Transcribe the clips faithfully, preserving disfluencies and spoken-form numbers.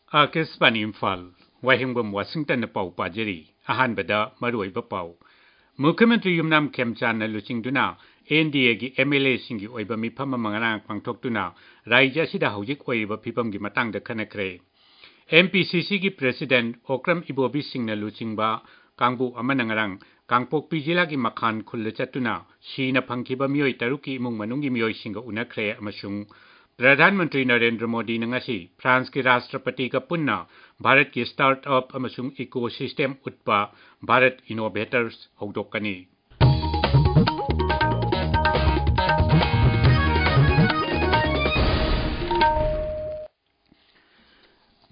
ꯑꯥꯀꯥꯁꯕꯥꯅꯤ ꯏꯝꯐꯥꯜ, ꯋꯥꯍꯦꯡꯕꯝ ꯋꯥꯁꯤꯡꯇꯟꯅ ꯄꯥꯎ ꯄꯥꯖꯔꯤ꯫ ꯑꯍꯥꯟꯕꯗ ꯃꯔꯨꯑꯣꯏꯕ ꯄꯥꯎ꯫ ꯃꯨꯈ꯭ꯌ ꯃꯟꯇ꯭ꯔꯤ ꯌꯨꯝꯅꯥꯝ ꯈꯦꯝꯆꯥꯟꯅ ꯂꯨꯆꯤꯡꯗꯨꯅ ꯑꯦꯟ ꯗꯤ ꯑꯦꯒꯤ ꯑꯦꯝ ꯑꯦꯜ ꯑꯦꯁꯤꯡꯒꯤ ꯑꯣꯏꯕ ꯃꯤꯐꯝ ꯑꯃ ꯉꯔꯥꯡ ꯄꯥꯡꯊꯣꯛꯇꯨꯅ ꯔꯥꯖ꯭ꯌ ꯑꯁꯤꯗ ꯍꯧꯖꯤꯛ ꯑꯣꯏꯔꯤꯕ ꯐꯤꯕꯝꯒꯤ ꯃꯇꯥꯡꯗ ꯈꯟꯅꯈ꯭ꯔꯦ꯫ ꯑꯦꯝ ꯄꯤ ꯁꯤ ꯁꯤꯒꯤ ꯄ꯭ꯔꯦꯁꯤꯗꯦꯟꯠ ꯑꯣꯀ꯭ꯔꯝ ꯏꯕꯣꯕꯤ ꯁꯤꯡꯅ ꯂꯨꯆꯤꯡꯕ ꯀꯥꯡꯕꯨ ꯑꯃꯅ ꯉꯔꯥꯡ ꯀꯥꯡꯄꯣꯛꯄꯤ ꯖꯤꯂꯥꯒꯤ ꯃꯈꯥꯟ ꯈꯨꯜꯗ ꯆꯠꯇꯨꯅ ꯁꯤꯅ ꯐꯪꯈꯤꯕ ꯃꯤꯑꯣꯏ ꯇꯔꯨꯛꯀꯤ ꯏꯃꯨꯡ ꯃꯅꯨꯡꯒꯤ ꯃꯤꯑꯣꯏꯁꯤꯡꯒ ꯎꯅꯈ꯭ꯔꯦ ꯑꯃꯁꯨꯡ ꯄ꯭ꯔꯙꯥꯟ ꯃꯟꯇ꯭ꯔꯤ ꯅꯔꯦꯟꯗ꯭ꯔ ꯃꯣꯗꯤꯅ ꯉꯁꯤ ꯐ꯭ꯔꯥꯟꯁꯀꯤ ꯔꯥꯁꯇ꯭ꯔꯄꯇꯤꯒ ꯄꯨꯟꯅ ꯚꯥꯔꯠꯀꯤ ꯁ꯭ꯇꯥꯔꯠ ꯑꯞ ꯑꯃꯁꯨꯡ ꯏꯀꯣ ꯁꯤꯁꯇꯦꯝ ꯎꯠꯄ ꯚꯥꯔꯠ ꯏꯅꯣꯚꯦꯇꯔꯁ ꯍꯧꯗꯣꯛꯀꯅꯤ꯫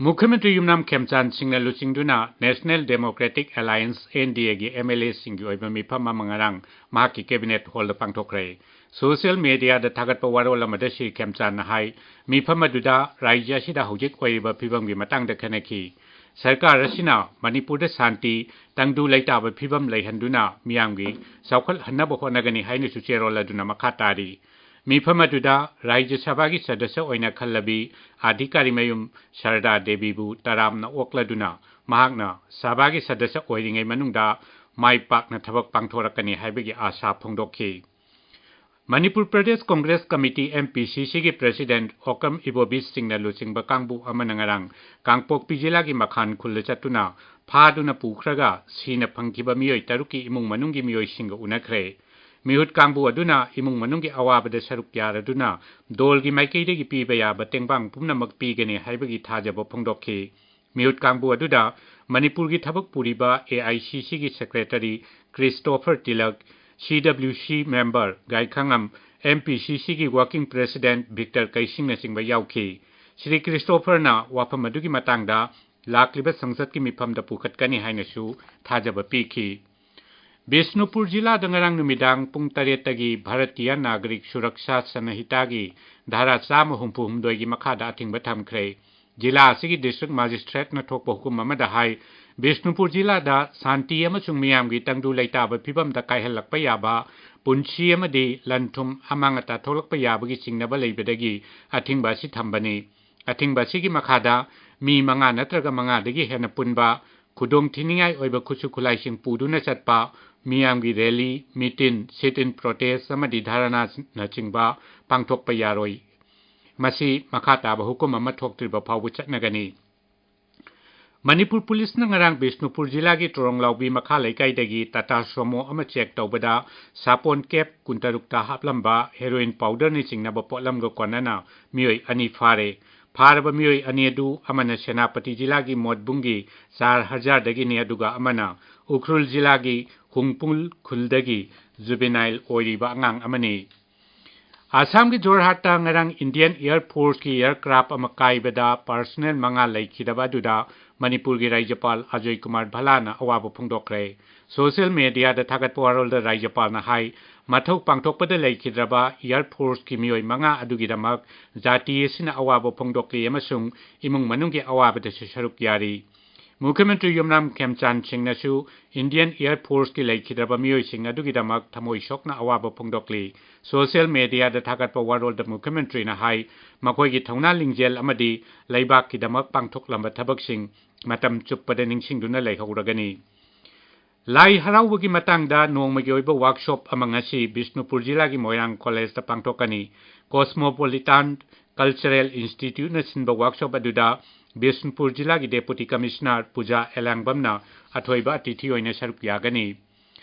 ꯃꯨꯈ꯭ꯌ ꯃꯟꯇ꯭ꯔꯤ ꯌꯨꯝꯅꯥꯝ ꯈꯦꯝꯆꯥꯟ ꯁꯤꯡꯅ ꯂꯨꯆꯤꯡꯗꯨꯅ ꯅꯦꯁꯅꯦꯜ ꯗꯦꯃꯣꯀ꯭ꯔꯦꯇꯤꯛ ꯑꯦꯂꯥꯌꯟꯁ, ꯑꯦꯟ ꯗꯤ ꯑꯦꯒꯤ ꯑꯦꯝ ꯑꯦꯜ ꯑꯦꯁꯤꯡꯒꯤ ꯑꯣꯏꯕ ꯃꯤꯐꯝ ꯑꯃ ꯉꯔꯥꯡ ꯃꯍꯥꯛꯀꯤ ꯀꯦꯕꯤꯅꯦꯠ ꯍꯣꯜꯗ ꯄꯥꯡꯊꯣꯛꯈ꯭ꯔꯦ꯫ ꯁꯣꯁꯤꯌꯦꯜ ꯃꯦꯗꯤꯌꯥꯗ ꯊꯥꯒꯠꯄ ꯋꯥꯔꯣꯜ ꯑꯃꯗ ꯁ꯭ꯔꯤ ꯈꯦꯝꯆꯥꯟꯅ ꯍꯥꯏ, ꯃꯤꯐꯝ ꯑꯗꯨꯗ ꯔꯥꯖ꯭ꯌ ꯑꯁꯤꯗ ꯍꯧꯖꯤꯛ ꯑꯣꯏꯔꯤꯕ ꯐꯤꯕꯝꯒꯤ ꯃꯇꯥꯡꯗ ꯈꯟꯅꯈꯤ꯫ ꯁꯔꯀꯥꯔ ꯑꯁꯤꯅ ꯃꯅꯤꯄꯨꯔꯗ ꯁꯥꯟꯇꯤ, ꯇꯪꯗꯨ ꯂꯩꯇꯥꯕ ꯐꯤꯕꯝ ꯂꯩꯍꯟꯗꯨꯅ ꯃꯤꯌꯥꯝꯒꯤ ꯆꯥꯎꯈꯠꯍꯟꯅꯕ ꯍꯣꯠꯅꯒꯅꯤ ꯍꯥꯏꯅꯁꯨ ꯆꯦꯔꯣꯜ ꯑꯗꯨꯅ ꯃꯈꯥ ꯇꯥꯔꯤ꯫ ꯃꯤꯐꯝ ꯑꯗꯨꯗ ꯔꯥꯖ꯭ꯌ ꯁꯚꯥꯒꯤ ꯁꯗꯁ꯭ꯌ ꯑꯣꯏꯅ ꯈꯜꯂꯕꯤ ꯑꯙꯤꯀꯥꯔꯤꯃꯌꯨꯝ ꯁꯔꯗꯥ ꯗꯦꯕꯤꯕꯨ ꯇꯔꯥꯝꯅ ꯑꯣꯛꯂꯗꯨꯅ ꯃꯍꯥꯛꯅ ꯁꯚꯥꯒꯤ ꯁꯗꯁ꯭ꯌ ꯑꯣꯏꯔꯤꯉꯩ ꯃꯅꯨꯡꯗ ꯃꯥꯏ ꯄꯥꯛꯅ ꯊꯕꯛ ꯄꯥꯡꯊꯣꯔꯛꯀꯅꯤ ꯍꯥꯏꯕꯒꯤ ꯑꯥꯁꯥ ꯐꯣꯡꯗꯣꯛꯈꯤ꯫ Manipur Pradesh Congress committee, M P ꯁꯤ ꯁꯤꯒꯤ ꯄ꯭ꯔꯦꯁꯤꯗꯦꯟꯠ ꯑꯣꯀ꯭ꯔꯝ ꯏꯕꯣꯕꯤ ꯁꯤꯡꯅ ꯂꯨꯆꯤꯡꯕ ꯀꯥꯡꯕꯨ ꯑꯃꯅ ꯉꯔꯥꯡ ꯀꯥꯡꯄꯣꯛꯄꯤ ꯖꯤꯂꯥꯒꯤ ꯃꯈꯥꯟ ꯈꯨꯜꯗ ꯆꯠꯇꯨꯅ ꯐꯥꯗꯨꯅ ꯄꯨꯈ꯭ꯔꯒ ꯁꯤꯅ ꯐꯪꯈꯤꯕ ꯃꯤꯑꯣꯏ ꯇꯔꯨꯛꯀꯤ ꯏꯃꯨꯡ ꯃꯅꯨꯡꯒꯤ ꯃꯤꯑꯣꯏꯁꯤꯡꯒ ꯎꯅꯈ꯭ꯔꯦ꯫ ꯃꯤꯍꯨꯠ ꯀꯥꯡꯕꯨ ꯑꯗꯨꯅ ꯏꯃꯨꯡ ꯃꯅꯨꯡꯒꯤ ꯑꯋꯥꯕꯗ ꯁꯔꯨꯛ ꯌꯥꯔꯗꯨꯅ ꯗꯣꯜꯒꯤ ꯃꯥꯏꯀꯩꯗꯒꯤ ꯄꯤꯕ ꯌꯥꯕ ꯇꯦꯡꯕꯥꯡ ꯄꯨꯝꯅꯃꯛ ꯄꯤꯒꯅꯤ ꯍꯥꯏꯕꯒꯤ ꯊꯥꯖꯕ ꯐꯣꯡꯗꯣꯛꯈꯤ꯫ ꯃꯤꯍꯨꯠ ꯀꯥꯡꯕꯨ ꯑꯗꯨꯗ ꯃꯅꯤꯄꯨꯔꯒꯤ ꯊꯕꯛ ꯄꯨꯔꯤꯕ ꯑꯦ ꯑꯥꯏ ꯁꯤ ꯁꯤꯒꯤ ꯁꯦꯀ꯭ꯔꯦꯇꯔꯤ ꯀ꯭ꯔꯤꯁꯇꯣꯐꯔ ꯇꯤꯂꯛ, ꯁꯤ ꯗꯕ꯭ꯂꯤꯎ ꯁꯤ ꯃꯦꯝꯕꯔ ꯒꯥꯏꯈꯉꯝ, ꯑꯦꯝ ꯄꯤ ꯁꯤ ꯁꯤꯒꯤ ꯋꯥꯔꯀꯤꯡ ꯄ꯭ꯔꯦꯁꯤꯗꯦꯟꯠ ꯚꯤꯛꯇꯔ ꯀꯩꯁꯤꯡꯅꯆꯤꯡꯕ ꯌꯥꯎꯈꯤ꯫ ꯁ꯭ꯔꯤ ꯀ꯭ꯔꯤꯁꯇꯣꯐꯔꯅ ꯋꯥꯐꯝ ꯑꯗꯨꯒꯤ ꯃꯇꯥꯡꯗ ꯂꯥꯛꯂꯤꯕ ꯁꯪꯁꯠꯀꯤ ꯃꯤꯐꯝꯗ ꯄꯨꯈꯠꯀꯅꯤ ꯍꯥꯏꯅꯁꯨ ꯊꯥꯖꯕ ꯄꯤꯈꯤ꯫ ꯕꯤꯁꯅꯨꯄꯨꯔ ꯖꯤꯂꯥꯗ ꯉꯔꯥꯡ ꯅꯨꯃꯤꯗꯥꯡ ꯄꯨꯡ ꯇꯔꯦꯠꯇꯒꯤ ꯚꯥꯔꯠꯇꯤꯌꯥ ꯅꯥꯒꯔꯤꯛ ꯁꯨꯔꯛꯁꯥ ꯁꯟꯍꯤꯇꯥꯒꯤ ꯙꯥꯔꯥ ꯆꯥꯝꯃ ꯍꯨꯝꯐꯨ ꯍꯨꯝꯗꯣꯏꯒꯤ ꯃꯈꯥꯗ ꯑꯊꯤꯡꯕ ꯊꯝꯈ꯭ꯔꯦ꯫ ꯖꯤꯂꯥ ꯑꯁꯤꯒꯤ ꯗꯤꯁꯇ꯭ꯔꯤꯛ ꯃꯥꯖꯤꯁꯇ꯭ꯔꯦꯠꯅ ꯊꯣꯛꯄ ꯍꯨꯀꯨꯝ ꯑꯃꯗ ꯍꯥꯏ, ꯕꯤꯁꯅꯨꯄꯨꯔ ꯖꯤꯂꯥꯗ ꯁꯥꯟꯇꯤ ꯑꯃꯁꯨꯡ ꯃꯤꯌꯥꯝꯒꯤ ꯇꯪꯗꯨ ꯂꯩꯇꯥꯕ ꯐꯤꯕꯝꯗ ꯀꯥꯏꯍꯜꯂꯛꯄ ꯌꯥꯕ, ꯄꯨꯟꯁꯤ ꯑꯃꯗꯤ ꯂꯟ ꯊꯨꯝ ꯑꯃꯥꯡ ꯑꯇꯥ ꯊꯣꯛꯂꯛꯄ ꯌꯥꯕꯒꯤ ꯆꯤꯡꯅꯕ ꯂꯩꯕꯗꯒꯤ ꯑꯊꯤꯡꯕ ꯑꯁꯤ ꯊꯝꯕꯅꯤ꯫ ꯑꯊꯤꯡꯕ ꯑꯁꯤꯒꯤ ꯃꯈꯥꯗ ꯃꯤ ꯃꯉꯥ ꯅꯠꯇ꯭ꯔꯒ ꯃꯉꯥꯗꯒꯤ ꯍꯦꯟꯅ ꯄꯨꯟꯕ, ꯈꯨꯗꯣꯡ ꯊꯤꯅꯤꯡꯉꯥꯏ ꯑꯣꯏꯕ ꯈꯨꯠꯁꯨ ꯈꯨꯠꯂꯥꯏꯁꯤꯡ ꯄꯨꯗꯨꯅ ꯆꯠꯄ, ꯃꯤꯌꯥꯝꯒꯤ rally, meeting, sit-in protest ꯑꯃꯗꯤ ꯙꯔꯅꯥꯅꯆꯤꯡꯕ ꯄꯥꯡꯊꯣꯛꯄ ꯌꯥꯔꯣꯏ꯫ ꯃꯁꯤ ꯃꯈꯥ ꯇꯥꯕ ꯍꯨꯀꯨꯝ ꯑꯃ ꯊꯣꯛꯇ꯭ꯔꯤꯕ ꯐꯥꯎꯕ ꯆꯠꯅꯒꯅꯤ꯫ ꯃꯅꯤꯄꯨꯔ ꯄꯨꯂꯤꯁꯅ ꯉꯔꯥꯡ ꯕꯤꯁꯅꯨꯄꯨꯔ ꯖꯤꯂꯥꯒꯤ ꯇꯣꯔꯣꯡꯂꯥꯎꯕꯤ ꯃꯈꯥ ꯂꯩꯀꯥꯏꯗꯒꯤ ꯇꯥꯇꯥ ꯁꯣꯃꯣ ꯑꯃ check ꯇꯧꯕꯗ ꯁꯥꯄꯣꯟ cap ꯀꯨꯟꯇꯔꯨꯛꯇ ꯍꯥꯞꯂꯝꯕ heroin powderꯅ ꯆꯤꯡꯅꯕ ꯄꯣꯠꯂꯝꯒ ꯀꯣꯟꯅꯅ ꯃꯤꯑꯣꯏ ꯑꯅꯤ ꯐꯥꯔꯦ꯫ ꯐꯥꯔꯕ ꯃꯤꯑꯣꯏ ꯑꯅꯤ ꯑꯗꯨ ꯑꯃꯅ ꯁꯦꯅꯥꯄꯇꯤ ꯖꯤꯂꯥꯒꯤ ꯃꯣꯠꯕꯨꯡꯒꯤ ꯆꯥꯔ ꯍꯖꯥꯔꯗꯒꯤꯅꯤ, ꯑꯗꯨꯒ ꯑꯃꯅ ꯎꯈ꯭ꯔꯨꯜ ꯖꯤꯂꯥꯒꯤ ꯍꯨꯡꯄꯨꯜ ꯈꯨꯜꯗꯒꯤ juvenile ꯑꯣꯏꯔꯤꯕ ꯑꯉꯥꯡ ꯑꯃꯅꯤ꯫ ꯑꯁꯥꯝꯒꯤ ꯖꯣꯔꯍꯥꯠꯇ ꯉꯔꯥꯡ Indian Air Forceꯀꯤ aircraft ꯑꯃ ꯀꯥꯏꯕꯗ personnel ꯃꯉꯥ ꯂꯩꯈꯤꯗꯕ ꯑꯗꯨꯗ ꯃꯅꯤꯄꯨꯔꯒꯤ ꯔꯥꯖ꯭ꯌꯄꯥꯜ ꯑꯖꯣꯏ ꯀꯨꯃꯥꯔ ꯚꯜꯂꯥꯅ ꯑꯋꯥꯕ ꯐꯣꯡꯗꯣꯛꯈ꯭ꯔꯦ꯫ Social mediaꯗ ꯊꯥꯒꯠꯄ ꯋꯥꯔꯣꯜꯗ ꯔꯥꯖ꯭ꯌꯄꯥꯜꯅ ꯍꯥꯏ, ꯃꯊꯧ ꯄꯥꯡꯊꯣꯛꯄꯗ ꯂꯩꯈꯤꯗ꯭ꯔꯕ Air Forceꯀꯤ ꯃꯤꯑꯣꯏ ꯃꯉꯥ ꯑꯗꯨꯒꯤꯗꯃꯛ ꯖꯥꯇꯤ ꯑꯁꯤꯅ ꯑꯋꯥꯕ ꯐꯣꯡꯗꯣꯛꯂꯤ ꯑꯃꯁꯨꯡ ꯏꯃꯨꯡ ꯃꯅꯨꯡꯒꯤ ꯑꯋꯥꯕꯗꯁꯨ ꯁꯔꯨꯛ ꯌꯥꯔꯤ꯫ ꯃꯨꯈ꯭ꯌ ꯃꯟꯇ꯭ꯔꯤ ꯌꯨꯝꯅꯥꯝ ꯈꯦꯝꯆꯥꯟ ꯁꯤꯡꯅꯁꯨ Indian Air Forceꯀꯤ ꯂꯩꯈꯤꯗ꯭ꯔꯕ ꯃꯤꯑꯣꯏꯁꯤꯡ ꯑꯗꯨꯒꯤꯗꯃꯛ ꯊꯃꯣꯏ ꯁꯣꯛꯅ ꯑꯋꯥꯕ ꯐꯣꯡꯗꯣꯛꯂꯤ꯫ Social mediaꯗ ꯊꯥꯒꯠꯄ ꯋꯥꯔꯣꯜꯗ ꯃꯨꯈ꯭ꯌ ꯃꯟꯇ꯭ꯔꯤꯅ ꯍꯥꯏ, ꯃꯈꯣꯏꯒꯤ ꯊꯧꯅꯥ ꯂꯤꯡꯖꯦꯜ ꯑꯃꯗꯤ ꯂꯩꯕꯥꯛꯀꯤꯗꯃꯛ ꯄꯥꯡꯊꯣꯛꯂꯝꯕ ꯊꯕꯛꯁꯤꯡ ꯃꯇꯝ ꯆꯨꯞꯄꯗ ꯅꯤꯡꯁꯤꯡꯗꯨꯅ ꯂꯩꯍꯧꯔꯒꯅꯤ꯫ ꯂꯥꯏ ꯍꯔꯥꯎꯕꯒꯤ ꯃꯇꯥꯡꯗ ꯅꯣꯡꯃꯒꯤ ꯑꯣꯏꯕ workshop ꯑꯃ ꯉꯁꯤ ꯕꯤꯁꯅꯨꯄꯨꯔ ꯖꯤꯂꯥꯒꯤ ꯃꯣꯏꯔꯥꯡ ꯀꯣꯂꯦꯖꯇ ꯄꯥꯡꯊꯣꯛꯀꯅꯤ꯫ Cosmopolitan Cultural Instituteꯅ ꯁꯤꯟꯕ workshop ꯑꯗꯨꯗ ꯕꯤꯁꯅꯨꯄꯨꯔ ꯖꯤꯂꯥꯒꯤ Deputy Commissioner ꯄꯨꯖꯥ ꯑꯦꯂꯥꯡꯕꯝꯅ ꯑꯊꯣꯏꯕ ꯑꯇꯤꯊꯤ ꯑꯣꯏꯅ ꯁꯔꯨꯛ ꯌꯥꯒꯅꯤ꯫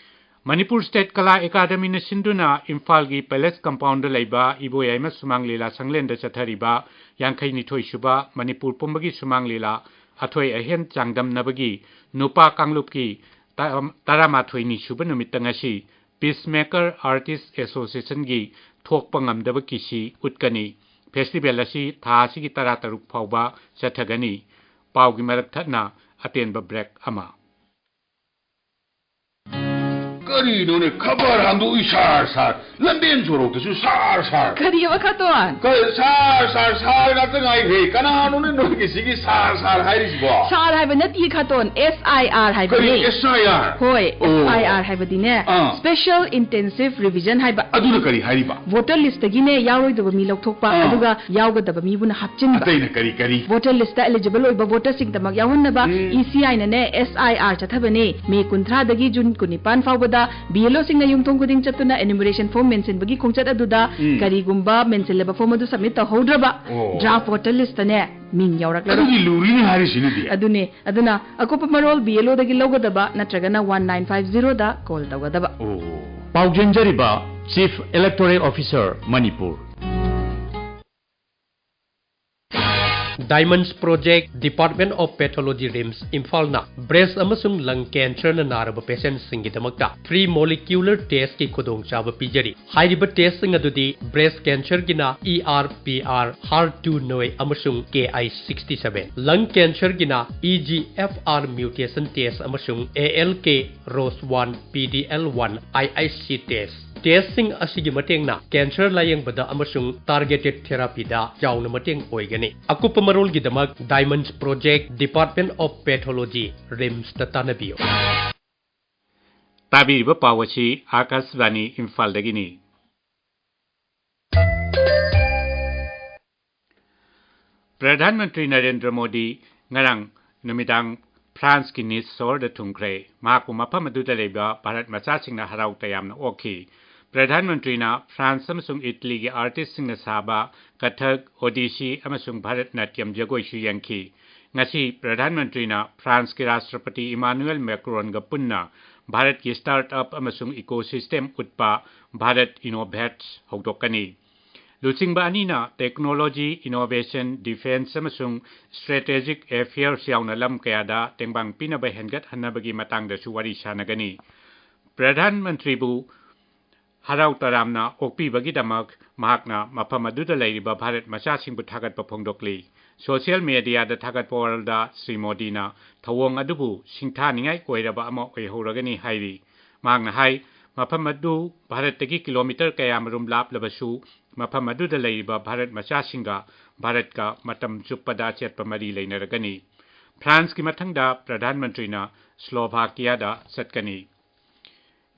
ꯃꯅꯤꯄꯨꯔ State ꯀꯂꯥ ꯑꯦꯀꯥꯗꯃꯤꯅ ꯁꯤꯟꯗꯨꯅ ꯏꯝꯐꯥꯜꯒꯤ Palace Compoundꯗ ꯂꯩꯕ ꯏꯕꯣꯌꯥꯏꯃ ꯁꯨꯃꯥꯡ ꯂꯤꯂꯥ ꯁꯪꯂꯦꯟꯗ ꯆꯠꯊꯔꯤꯕ ꯌꯥꯡꯈꯩꯅꯤꯊꯣꯏ ꯁꯨꯕ ꯃꯅꯤꯄꯨꯔ ꯄꯨꯝꯕꯒꯤ ꯁꯨꯃꯥꯡ ꯂꯤꯂꯥ ꯑꯊꯣꯏ ꯑꯍꯦꯟ ꯆꯥꯡꯗꯝꯅꯕꯒꯤ ꯅꯨꯄꯥ ꯀꯥꯡꯂꯨꯞꯀꯤ ꯇꯔꯥ-, ꯇꯔꯥꯃꯥꯊꯣꯏꯅꯤ ꯁꯨꯕ ꯅꯨꯃꯤꯠꯇ ꯉꯁꯤ Peacemaker Artist Associationꯒꯤ ꯊꯣꯛꯄ ꯉꯝꯗꯕ ꯀꯤꯁꯤ ꯎꯠꯀꯅꯤ꯫ Festival ꯑꯁꯤ ꯊꯥ ꯑꯁꯤꯒꯤ ꯇꯔꯥꯇꯔꯨꯛ ꯐꯥꯎꯕ ꯆꯠꯊꯒꯅꯤ꯫ ꯄꯥꯎꯒꯤ ꯃꯔꯛ ꯊꯠꯅ ꯑꯇꯦꯟꯕ break ꯑꯃ꯫ ꯀꯔꯤꯅꯣꯅꯦ, ꯈꯕꯔ ꯍꯥꯡꯗꯣꯛꯏ ꯁꯥꯔ ꯁꯥꯔ, ꯂꯝꯕꯦꯟ ꯁꯣꯔꯣꯛꯇꯁꯨ ꯁꯥꯔ ꯁꯥꯔ꯫ ꯀꯔꯤꯑꯕ ꯈꯇꯣꯟ? ꯀꯔꯤ ꯁꯥꯔ ꯁꯥꯔ ꯁꯥꯔ ꯉꯥꯛꯇ ꯉꯥꯏꯈ꯭ꯔꯦ꯫ ꯀꯅꯥꯅꯣꯅꯦ ꯅꯣꯏꯒꯤꯁꯤꯒꯤ ꯁꯥꯔ ꯁꯥꯔ ꯍꯥꯏꯔꯤꯁꯤꯕꯣ? ꯁꯥꯔ ꯍꯥꯏꯕ ꯅꯠꯇꯦ ꯈꯇꯣꯟ, S I R ꯀꯔꯤ ꯍꯥꯏꯕꯅꯦ꯫ S I R? ꯍꯣꯏ, ꯑꯣ꯫ S I R ꯍꯥꯏꯕꯗꯤꯅꯦ, ah. Special Intensive Revision ꯍꯥꯏꯕ꯫ ꯑꯗꯨꯅ ꯀꯔꯤ ꯍꯥꯏꯔꯤꯕ? ꯚꯣꯇꯔ ꯂꯤꯁꯇꯒꯤꯅꯦ ꯌꯥꯎꯔꯣꯏꯗꯕ ꯃꯤ ꯂꯧꯊꯣꯛꯄ, ꯑꯥ꯫ ꯑꯗꯨꯒ ꯌꯥꯎꯒꯗꯕ ꯃꯤꯕꯨꯅ ꯍꯥꯞꯆꯤꯟꯕ꯫ ꯑꯇꯩꯅ ꯀꯔꯤ ꯀꯔꯤ? ꯚꯣꯇꯔ ꯂꯤꯁꯇ eligible ꯑꯣꯏꯕ ꯚꯣꯇꯔꯁꯤꯡꯗꯃꯛ ꯌꯥꯎꯍꯟꯅꯕ ꯎꯝ꯫ E C I ꯅꯅꯦ S I R ꯆꯠꯊꯕꯅꯦ꯫ ꯃꯦ ꯀꯨꯟꯊ꯭ꯔꯥꯗꯒꯤ ꯖꯨꯟ ꯀꯨꯟꯅꯤꯄꯥꯟ ꯐꯥꯎꯕꯗ B L O ꯁꯤꯡꯅ ꯌꯨꯝꯊꯣꯡ ꯈꯨꯗꯤꯡ ꯆꯠꯇꯨꯅ enumeration form ꯃꯦꯟꯁꯤꯟꯕꯒꯤ ꯈꯣꯡꯆꯠ ꯑꯗꯨꯗ ꯎꯝ꯫ ꯀꯔꯤꯒꯨꯝꯕ ꯃꯦꯟꯁꯤꯜꯂꯕ form ꯑꯗꯨ submit ꯇꯧꯍꯧꯗ꯭ꯔꯕ ꯑꯣ꯫ draft voter list ꯇꯅꯦ ꯃꯤꯡ ꯌꯥꯎꯔꯛꯂꯔꯣꯏ꯫ ꯑꯗꯨꯗꯤ ꯂꯨꯔꯤꯅꯦ ꯍꯥꯏꯔꯤꯁꯤꯅꯗꯤ꯫ ꯑꯗꯨꯅꯦ꯫ ꯑꯗꯨꯅ ꯑꯀꯨꯞꯄ ꯃꯔꯣꯜ B L O ꯗꯒꯤ ꯂꯧꯒꯗꯕ ꯅꯠꯇ꯭ꯔꯒꯅ one nine five zero ꯗ call ꯇꯧꯒꯗꯕ꯫ ꯑꯣ꯫ ꯄꯥꯎꯖꯦꯟꯖꯔꯤꯕ Chief Electoral Officer Manipur. Diamonds Project, Department of Pathology, RIMS, ꯏꯝꯐꯥꯜꯅ breast ꯑꯃꯁꯨꯡ lung cancer ꯅ ꯅꯥꯔꯕ patient ꯁꯤꯡꯒꯤꯗꯃꯛꯇ free molecular test ꯀꯤ ꯈꯨꯗꯣꯡꯆꯥꯕ ꯄꯤꯖꯔꯤ꯫ ꯍꯥꯏꯔꯤꯕ test ꯁꯤꯡ ꯑꯗꯨꯗꯤ breast cancer ꯒꯤꯅ E R P R, HER two neu ꯑꯃꯁꯨꯡ K I sixty seven, lung cancer ꯒꯤꯅ E G F R mutation test ꯑꯃꯁꯨꯡ A L K ROS one, P D L one, I I C test꯫ Test ꯁꯤꯡ ꯑꯁꯤꯒꯤ ꯃꯇꯦꯡꯅ cancer ꯂꯥꯌꯦꯡꯕꯗ ꯑꯃꯁꯨꯡ targeted therapy ꯗ ꯆꯥꯎꯅ ꯃꯇꯦꯡ ꯑꯣꯏꯒꯅꯤ꯫ ꯑꯀꯨꯞꯄ ꯃꯔꯣꯜꯒꯤꯗꯃꯛ Diamonds Project, Department of Pathology, RIMS ꯇ ꯇꯥꯟꯅꯕꯤꯌꯨ꯫ ꯇꯥꯕꯤꯔꯤꯕ ꯄꯥꯎ ꯑꯁꯤ ꯑꯥꯀꯥꯁꯕꯥꯅꯤ ꯏꯝꯐꯥꯜꯗꯒꯤꯅꯤ꯫ ꯄ꯭ꯔꯙꯥꯟ ꯃꯟꯇ꯭ꯔꯤ ꯅꯔꯦꯟꯗ꯭ꯔ ꯃꯣꯗꯤ ꯉꯔꯥꯡ ꯅꯨꯃꯤꯗꯥꯡ ꯐ꯭ꯔꯥꯟꯁꯀꯤ ꯅꯤꯁ ꯁꯍꯔꯗ ꯊꯨꯡꯈ꯭ꯔꯦ꯫ ꯃꯍꯥꯛꯄꯨ ꯃꯐꯝ ꯑꯗꯨꯗ ꯂꯩꯕ ꯚꯥꯔꯠ ꯃꯆꯥꯁꯤꯡꯅ ꯍꯔꯥꯎ ꯇꯌꯥꯝꯅ ꯑꯣꯛꯈꯤ꯫ ꯄ꯭ꯔꯙꯥꯟ ꯃꯟꯇ꯭ꯔꯤꯅ ꯐ꯭ꯔꯥꯟꯁ ꯑꯃꯁꯨꯡ ꯏꯇꯂꯤꯒꯤ artistꯁꯤꯡꯅ ꯁꯥꯕ ꯀꯊꯛ, ꯑꯣꯗꯤꯁꯤ ꯑꯃꯁꯨꯡ ꯚꯥꯔꯠ ꯅꯥꯇ꯭ꯌꯝ ꯖꯒꯣꯏꯁꯨ ꯌꯦꯡꯈꯤ꯫ ꯉꯁꯤ ꯄ꯭ꯔꯙꯥꯟ ꯃꯟꯇ꯭ꯔꯤꯅ ꯐ꯭ꯔꯥꯟꯁꯀꯤ ꯔꯥꯁꯇ꯭ꯔꯄꯇꯤ ꯏꯃꯥꯅꯨꯑꯦꯜ ꯃꯦꯀ꯭ꯔꯣꯟꯒ ꯄꯨꯟꯅ ꯚꯥꯔꯠꯀꯤ startup ꯑꯃꯁꯨꯡ ecosystem ꯎꯠꯄ Bharat Innovates ꯍꯧꯗꯣꯛꯀꯅꯤ꯫ ꯂꯨꯆꯤꯡꯕ ꯑꯅꯤꯅ technology, innovation, defence ꯑꯃꯁꯨꯡ strategic affairs ꯌꯥꯎꯅ ꯂꯝ ꯀꯌꯥꯗ ꯇꯦꯡꯕꯥꯡ ꯄꯤꯅꯕ ꯍꯦꯟꯒꯠꯍꯟꯅꯕꯒꯤ ꯃꯇꯥꯡꯗꯁꯨ ꯋꯥꯔꯤ ꯁꯥꯟꯅꯒꯅꯤ꯫ ꯄ꯭ꯔꯙꯥꯟ ꯃꯟꯇ꯭ꯔꯤꯕꯨ ꯍꯔꯥꯎ ꯇꯔꯥꯝꯅ ꯑꯣꯛꯄꯤꯕꯒꯤꯗꯃꯛ ꯃꯍꯥꯛꯅ ꯃꯐꯝ ꯑꯗꯨꯗ ꯂꯩꯔꯤꯕ ꯚꯥꯔꯠ ꯃꯆꯥꯁꯤꯡꯕꯨ ꯊꯥꯒꯠꯄ ꯐꯣꯡꯗꯣꯛꯂꯤ꯫ Social mediaꯗ ꯊꯥꯒꯠꯄ ꯋꯥꯔꯣꯜꯗ ꯁ꯭ꯔꯤ ꯃꯣꯗꯤꯅ ꯊꯧꯑꯣꯡ ꯑꯗꯨꯕꯨ ꯁꯤꯡꯊꯥꯅꯤꯡꯉꯥꯏ ꯑꯣꯏꯔꯕ ꯑꯃ ꯑꯣꯏꯍꯧꯔꯒꯅꯤ ꯍꯥꯏꯔꯤ꯫ ꯃꯍꯥꯛꯅ ꯍꯥꯏ, ꯃꯐꯝ ꯑꯗꯨ ꯚꯥꯔꯠꯇꯒꯤ ꯀꯤꯂꯣꯃꯤꯇꯔ ꯀꯌꯥꯃꯔꯨꯝ ꯂꯥꯞꯂꯕꯁꯨ, ꯃꯐꯝ ꯑꯗꯨꯗ ꯂꯩꯔꯤꯕ ꯚꯥꯔꯠ ꯃꯆꯥꯁꯤꯡꯒ ꯚꯥꯔꯠꯀ ꯃꯇꯝ ꯆꯨꯞꯄꯗ ꯑꯆꯦꯠꯄ ꯃꯔꯤ ꯂꯩꯅꯔꯒꯅꯤ꯫ ꯐ꯭ꯔꯥꯟꯁꯀꯤ ꯃꯊꯪꯗ ꯄ꯭ꯔꯙꯥꯟ ꯃꯟꯇ꯭ꯔꯤꯅ ꯁ꯭ꯂꯣꯚꯥꯀꯤꯌꯥꯗ ꯆꯠꯀꯅꯤ꯫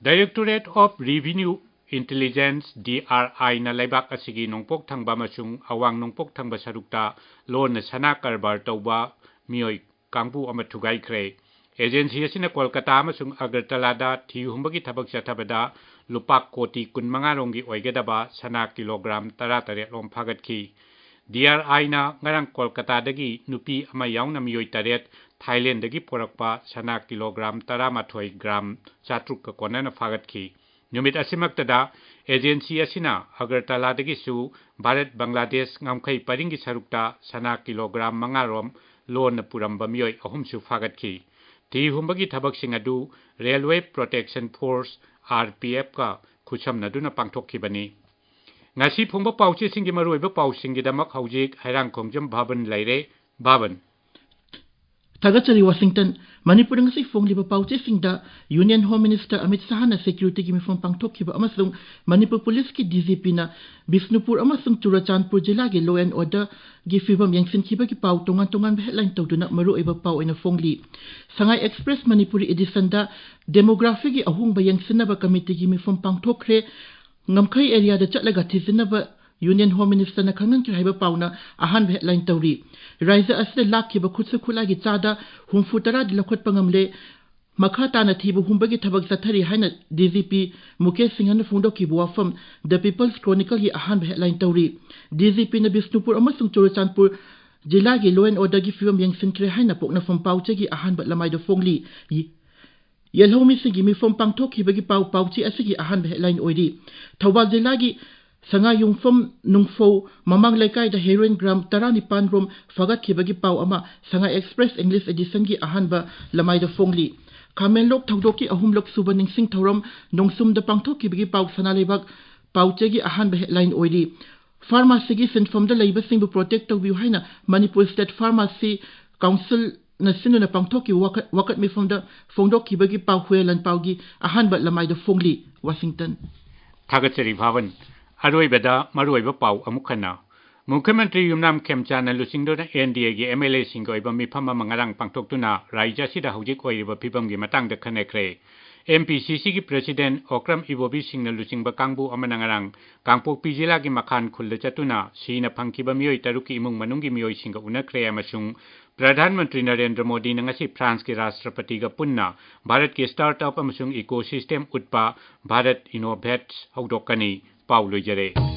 Directorate of Revenue Intelligence, D R I, ꯅ ꯂꯩꯕꯥꯛ ꯑꯁꯤꯒꯤ ꯅꯣꯡꯄꯣꯛ ꯊꯪꯕ ꯑꯃꯁꯨꯡ ꯑꯋꯥꯡ ꯅꯣꯡꯄꯣꯛ ꯊꯪꯕ ꯁꯔꯨꯛꯇ ꯂꯣꯟꯅ ꯁꯅꯥ ꯀꯔꯕꯥꯔ ꯇꯧꯕ ꯃꯤꯑꯣꯏ ꯀꯥꯡꯕꯨ ꯑꯃ ꯊꯨꯒꯥꯏꯈ꯭ꯔꯦ꯫ ꯑꯦꯖꯦꯟꯁꯤ ꯑꯁꯤꯅ ꯀꯣꯜꯀꯇꯥ ꯑꯃꯁꯨꯡ ꯑꯒꯔꯇꯂꯥꯗ ꯊꯤ ꯍꯨꯝꯕꯒꯤ ꯊꯕꯛ ꯆꯠꯊꯕꯗ ꯂꯨꯄꯥ ꯀꯣꯇꯤ ꯀꯨꯟꯃꯉꯥ ꯔꯣꯝꯒꯤ ꯑꯣꯏꯒꯗꯕ ꯁꯅꯥ ꯀꯤꯂꯣꯒ꯭ꯔꯥꯝ ꯇꯔꯥꯇꯔꯦꯠ ꯔꯣꯝ ꯐꯥꯒꯠꯈꯤ꯫ D R I ꯅ ꯉꯔꯥꯡ ꯀꯣꯜꯀꯇꯥꯗꯒꯤ ꯅꯨꯄꯤ ꯑꯃ ꯌꯥꯎꯅ ꯃꯤꯑꯣꯏ ꯇꯔꯦꯠ ꯊꯥꯏꯂꯦꯟꯗꯒꯤ ꯄꯨꯔꯛꯄ ꯁꯅꯥ ꯀꯤꯂꯣꯒ꯭ꯔꯥꯝ ꯇꯔꯥꯃꯥꯊꯣꯏ ꯒ꯭ꯔꯥꯝ ꯆꯥꯇ꯭ꯔꯨꯛꯀ ꯀꯣꯟꯅꯅ ꯐꯥꯒꯠꯈꯤ꯫ ꯅꯨꯃꯤꯠ ꯑꯁꯤꯃꯛꯇꯗ ꯑꯦꯖꯦꯟꯁꯤ ꯑꯁꯤꯅ ꯑꯒꯔꯇꯂꯥꯗꯒꯤꯁꯨ ꯚꯥꯔꯠ ꯕꯪꯒ꯭ꯂꯥꯗꯦꯁ ꯉꯝꯈꯩ ꯄꯔꯤꯡꯒꯤ ꯁꯔꯨꯛꯇ ꯁꯅꯥ ꯀꯤꯂꯣꯒ꯭ꯔꯥꯝ ꯃꯉꯥ ꯔꯣꯝ ꯂꯣꯟꯅ ꯄꯨꯔꯝꯕ ꯃꯤꯑꯣꯏ ꯑꯍꯨꯝꯁꯨ ꯐꯥꯒꯠꯈꯤ꯫ ꯊꯤ ꯍꯨꯝꯕꯒꯤ ꯊꯕꯛꯁꯤꯡ ꯑꯗꯨ Railway Protection Force, R P F, ꯀ ꯈꯨꯠꯁꯝꯅꯗꯨꯅ ꯄꯥꯡꯊꯣꯛꯈꯤꯕꯅꯤ꯫ ꯉꯁꯤ ꯐꯣꯡꯕ ꯄꯥꯎꯆꯦꯁꯤꯡꯒꯤ ꯃꯔꯨꯑꯣꯏꯕ ꯄꯥꯎꯁꯤꯡꯒꯤꯗꯃꯛ ꯍꯧꯖꯤꯛ ꯍꯩꯔꯥꯡꯈꯣꯡꯖꯝ ꯚꯥꯕꯟ ꯂꯩꯔꯦ꯫ ꯚꯥꯕꯟ꯫ ꯊꯥꯒꯠꯆꯔꯤ, ꯋꯥꯁꯤꯡꯇꯟ꯫ ꯃꯅꯤꯄꯨꯔꯗ ꯉꯁꯤ ꯐꯣꯡꯂꯤꯕ ꯄꯥꯎꯆꯦꯁꯤꯡꯗ Union Home Minister ꯑꯃꯤꯠ ꯁꯍꯥꯅ securityꯒꯤ ꯃꯤꯐꯝ ꯄꯥꯡꯊꯣꯛꯈꯤꯕ ꯑꯃꯁꯨꯡ ꯃꯅꯤꯄꯨꯔ ꯄꯨꯂꯤꯁꯀꯤ D G Pꯅ ꯕꯤꯁꯅꯨꯄꯨꯔ ꯑꯃꯁꯨꯡ ꯆꯨꯔꯆꯥꯟꯄꯨꯔ ꯖꯤꯂꯥꯒꯤ law and orderꯒꯤ ꯐꯤꯕꯝ ꯌꯦꯡꯁꯤꯟꯈꯤꯕꯒꯤ ꯄꯥꯎ ꯇꯣꯉꯥꯟ ꯇꯣꯉꯥꯟꯕ headline ꯇꯧꯗꯨꯅ ꯃꯔꯨꯑꯣꯏꯕ ꯄꯥꯎ ꯑꯣꯏꯅ ꯐꯣꯡꯂꯤ꯫ ꯁꯉꯥꯏ Express ꯃꯅꯤꯄꯨꯔꯤ editionꯗ demographyꯒꯤ ꯑꯍꯣꯡꯕ ꯌꯦꯡꯁꯤꯟꯅꯕ committeeꯒꯤ ꯃꯤꯐꯝ ꯄꯥꯡꯊꯣꯛꯈ꯭ꯔꯦ꯫ ꯉꯝꯈꯩ areaꯗ ꯆꯠꯂꯒ ꯊꯤꯖꯤꯟꯅꯕ Union Home Ministerꯅ ꯈꯪꯍꯟꯈ꯭ꯔꯦ ꯍꯥꯏꯕ ꯄꯥꯎꯅ ꯑꯍꯥꯟꯕ headline ꯇꯧꯔꯤ꯫ ꯔꯥꯏꯖ꯭ꯌ ꯑꯁꯤꯗ ꯂꯥꯛꯈꯤꯕ ꯈꯨꯠꯁꯨ ꯈꯨꯠꯂꯥꯏꯒꯤ ꯆꯥꯗ ꯍꯨꯝꯐꯨ ꯇꯔꯥꯗꯤ ꯂꯧꯈꯠꯄ ꯉꯝꯂꯦ꯫ ꯃꯈꯥ ꯇꯥꯅ ꯊꯤꯕ ꯍꯨꯝꯕꯒꯤ ꯊꯕꯛ ꯆꯠꯊꯔꯤ ꯍꯥꯏꯅ D G P ꯃꯨꯀꯦꯁ ꯁꯤꯡꯍꯅ ꯐꯣꯡꯗꯣꯛꯈꯤꯕ ꯋꯥꯐꯝ The People's Chronicleꯒꯤ ꯑꯍꯥꯟꯕ headline ꯇꯧꯔꯤ꯫ D G Pꯅ ꯕꯤꯁꯅꯨꯄꯨꯔ ꯑꯃꯁꯨꯡ ꯆꯨꯔꯆꯥꯟꯄꯨꯔ ꯖꯤꯂꯥꯒꯤ law and orderꯒꯤ ꯐꯤꯕꯝ ꯌꯦꯡꯁꯤꯟꯈ꯭ꯔꯦ ꯍꯥꯏꯅ ꯄꯣꯛꯅꯐꯝ ꯄꯥꯎꯆꯦꯒꯤ ꯑꯍꯥꯟꯕ ꯂꯃꯥꯏꯗ ꯐꯣꯡꯂꯤ꯫ ꯌꯦꯜꯍꯧꯃꯤꯁꯤꯡꯒꯤ ꯃꯤꯐꯝ ꯄꯥꯡꯊꯣꯛꯈꯤꯕꯒꯤ ꯄꯥꯎ ꯄꯥꯎꯆꯦ ꯑꯁꯤꯒꯤ ꯑꯍꯥꯟꯕ headline ꯑꯣꯏꯔꯤ꯫ ꯊꯧꯕꯥꯜ ꯖꯤꯂꯥꯒꯤ ꯁꯉꯥꯏꯌꯨꯝꯐꯝ ꯅꯨꯡꯐꯧ ꯃꯃꯥꯡ ꯂꯩꯀꯥꯏꯗ heroin gram ꯇꯔꯥꯅꯤꯄꯥꯟ ꯔꯣꯝ ꯐꯥꯒꯠꯈꯤꯕꯒꯤ ꯄꯥꯎ ꯑꯃ ꯁꯉꯥꯏ Express English editionꯒꯤ ꯑꯍꯥꯟꯕ ꯂꯃꯥꯏꯗ ꯐꯣꯡꯂꯤ꯫ ꯈꯥꯃꯦꯟꯂꯣꯛ ꯊꯧꯗꯣꯛꯀꯤ ꯑꯍꯨꯝꯂꯛ ꯁꯨꯕ ꯅꯤꯡꯁꯤꯡ ꯊꯧꯔꯝ ꯅꯣꯡꯁꯨꯝꯗ ꯄꯥꯡꯊꯣꯛꯈꯤꯕꯒꯤ ꯄꯥꯎ ꯁꯅꯥ ꯂꯩꯕꯥꯛ ꯄꯥꯎꯆꯦꯒꯤ ꯑꯍꯥꯟꯕ headline ꯑꯣꯏꯔꯤ꯫ Pharmacyꯒꯤ ꯁꯤꯟꯐꯝꯗ ꯂꯩꯕꯁꯤꯡꯕꯨ protect ꯇꯧꯕꯤꯌꯨ ꯍꯥꯏꯅ Manipur State Pharmacy Council ꯅ ꯁꯤꯟꯗꯨꯅ ꯄꯥꯡꯊꯣꯛꯈꯤꯕ ꯋꯥꯀꯠ-, ꯋꯥꯀꯠ ꯃꯤꯐꯝꯗ ꯐꯣꯡꯗꯣꯛꯈꯤꯕꯒꯤ ꯄꯥꯎ ꯍꯨꯏꯌꯦꯟ ꯂꯥꯟꯄꯥꯎꯒꯤ ꯑꯍꯥꯟꯕ ꯂꯃꯥꯏꯗ ꯐꯣꯡꯂꯤ꯫ ꯋꯥꯁꯤꯡꯇꯟ꯫ ꯊꯥꯒꯠꯆꯔꯤ ꯚꯥꯕꯟ꯫ ꯑꯔꯣꯏꯕꯗ ꯃꯔꯨꯑꯣꯏꯕ ꯄꯥꯎ ꯑꯃꯨꯛ ꯍꯟꯅ꯫ ꯃꯨꯈ꯭ꯌ ꯃꯟꯇ꯭ꯔꯤ ꯌꯨꯝꯅꯥꯝ ꯈꯦꯝꯆꯥꯟꯅ ꯂꯨꯆꯤꯡꯗꯨꯅ ꯑꯦꯟ ꯗꯤ ꯑꯦꯒꯤ ꯑꯦꯝ ꯑꯦꯜ ꯑꯦꯁꯤꯡꯒꯤ ꯑꯣꯏꯕ ꯃꯤꯐꯝ ꯑꯃ ꯉꯔꯥꯡ ꯄꯥꯡꯊꯣꯛꯇꯨꯅ ꯔꯥꯖ꯭ꯌ ꯑꯁꯤꯗ ꯍꯧꯖꯤꯛ ꯑꯣꯏꯔꯤꯕ ꯐꯤꯕꯝꯒꯤ ꯃꯇꯥꯡꯗ ꯈꯟꯅꯈ꯭ꯔꯦ꯫ ꯑꯦꯝ ꯄꯤ ꯁꯤ ꯁꯤꯒꯤ ꯄ꯭ꯔꯦꯁꯤꯗꯦꯟ ꯑꯣꯀ꯭ꯔꯝ ꯏꯕꯣꯕꯤ ꯁꯤꯡꯅ ꯂꯨꯆꯤꯡꯕ ꯀꯥꯡꯕꯨ ꯑꯃꯅ ꯉꯔꯥꯡ ꯀꯥꯡꯄꯣꯛꯄꯤ ꯖꯤꯂꯥꯒꯤ ꯃꯈꯥꯟ ꯈꯨꯜꯗ ꯆꯠꯇꯨꯅ ꯁꯤꯅ ꯐꯪꯈꯤꯕ ꯃꯤꯑꯣꯏ ꯇꯔꯨꯛꯀꯤ ꯏꯃꯨꯡ ꯃꯅꯨꯡꯒꯤ ꯃꯤꯑꯣꯏꯁꯤꯡꯒ ꯎꯅꯈ꯭ꯔꯦ ꯑꯃꯁꯨꯡ ꯄ꯭ꯔꯙꯥꯟ ꯃꯟꯇ꯭ꯔꯤ ꯅꯔꯦꯟꯗ꯭ꯔ ꯃꯣꯗꯤꯅ ꯉꯁꯤ ꯐ꯭ꯔꯥꯟꯁꯀꯤ ꯔꯥꯁꯇ꯭ꯔꯄꯇꯤꯒ ꯄꯨꯟꯅ ꯚꯥꯔꯠꯀꯤ ꯁ꯭ꯇꯥꯔꯠ ꯑꯞ ꯑꯃꯁꯨꯡ ꯏꯀꯣ ꯁꯤꯁꯇꯦꯝ ꯎꯠꯄ ꯚꯥꯔꯠ ꯏꯅꯣꯚꯦꯠꯁ ꯍꯧꯗꯣꯛꯀꯅꯤ꯫ ꯄꯥꯎ ꯂꯣꯏꯖꯔꯦ꯫